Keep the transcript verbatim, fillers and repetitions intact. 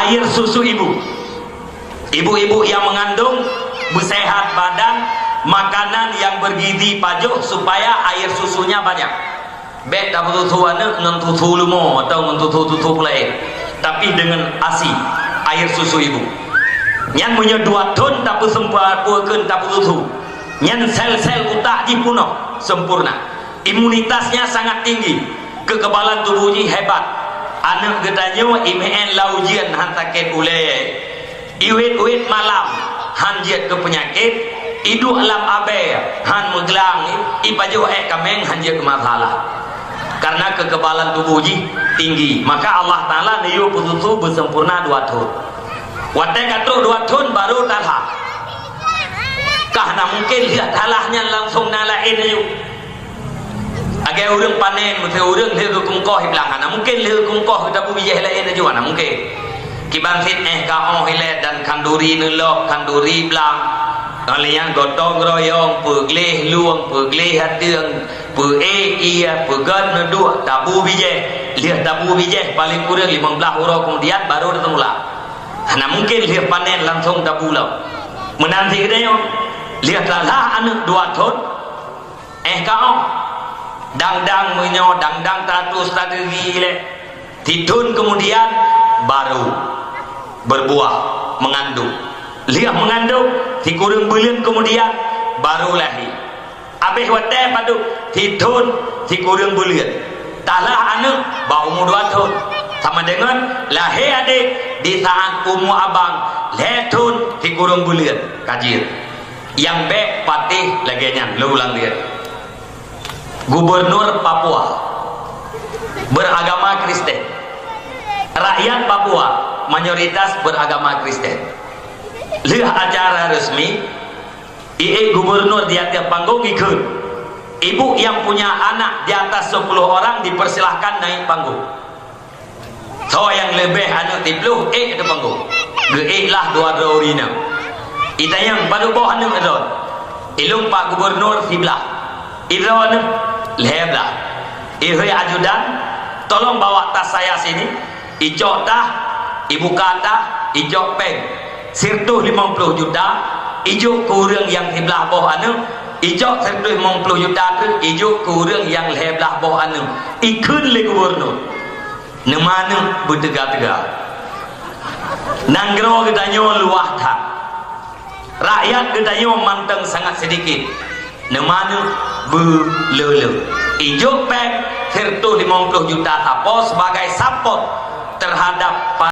Air susu ibu. Ibu-ibu yang mengandung, bersehat badan, makanan yang bergizi pajoh supaya air susunya banyak. Bèk tapeususu aneuk ngon susu leumo atau ngon susu-susu laén, tapi dengan asi, air susu ibu. Nyan meunyoe dua thon tapeuseumpurnakan tapeususu, nyan sel-sel utak jih peunoh sempurna. Imunitasnya sangat tinggi, kekebalan tubuh jih hebat. Aneuk geutanyoe imeu'en lam ujeuen han sakét ulèe, iwét-wét malam han jeuet keu peunyakét, iduek lam abèe han meuglang, ipajoh èk kaméng han jeuet keu masalah. Karena kekebalan tubuh jih tinggi, maka Allah Taala neuyue peususu beusempurna dua thon. Watèe ka trôk dua thon baru talha. Ka hana mungken lheueh talha nyan langsung na laén laju. Lagèe ureueng panen, meusé ureueng lheueh geukungkoh i blang, hana mungken lheueh geukungkoh geutabu bijèh laén laju, hana mungken. Kiban cit éh ka 'oh ilèe dan khanduri neulok, khanduri blang. Ngon lheueh nyan gotong royong, peugleh lueng, peugleh ateueng, peuék ié, peugöt neuduek, tabu bijèh. Lheueh tabu bijèh, paleng kureueng limong blah uroe keumudian baru taseumula. Hana mungken lheueh panen langsung tabu lom. Meunan cit geutanyoe, lheueh talha aneuk dua thon, éh ka 'oh. Dang-dang meunyoe, dang-dang taratus tadeugi lé. Sithon keumudian baru berbuah, mengandung. Lheueh mengandung, sikureueng buleuen keumudian baru lahé. Abéh watèe padub, sithon sikureueng buleuen. Talha aneuk bak umu dua thon. Sama deungon lahé adék di saat umu abang lhèe thon sikureueng buleuen. Ka jeuet. Nyang bèk patéh lagèe nyan, lôn ulang lé. Gubernur Papua beragama Kristen. Rakyat Papua mayoritas beragama Kristen. Lheueh acara resmi, ié gubernur di ateueh panggong ikheun. Ibu yang punya anak di atas sepuluh orang dipersilahkan naik panggung. Soe nyang leubeh aneuk siploh, ék ateueh panggong. Geuék lah dua droe ureueng inong. Itanyong, "Padub boh aneuk droe?" "Ilôn Pak Gubernur siblah." "Idroe aneuk?" "Lhèe blah." "Ihôi ajudan, tolong bawa tas saya sini." Icok tah, ibuka tah, icok péng. Sireutoh limong ploh juta, ijok keu ureueng nyang siblah boh aneuk, ijok sireutoh limong ploh juta treuk, ijok keu ureueng nyang lhèe blah boh aneuk. Ikheun lé gubernur. Neumanök beuteuga-teuga. Nanggroe geutanyoe luwah that. Rakyat geutanyoe mantong sangat seudikit. Neumanök beuleu-leu. Ijok péng sireutoh limong ploh juta sapo sebagai support terhadap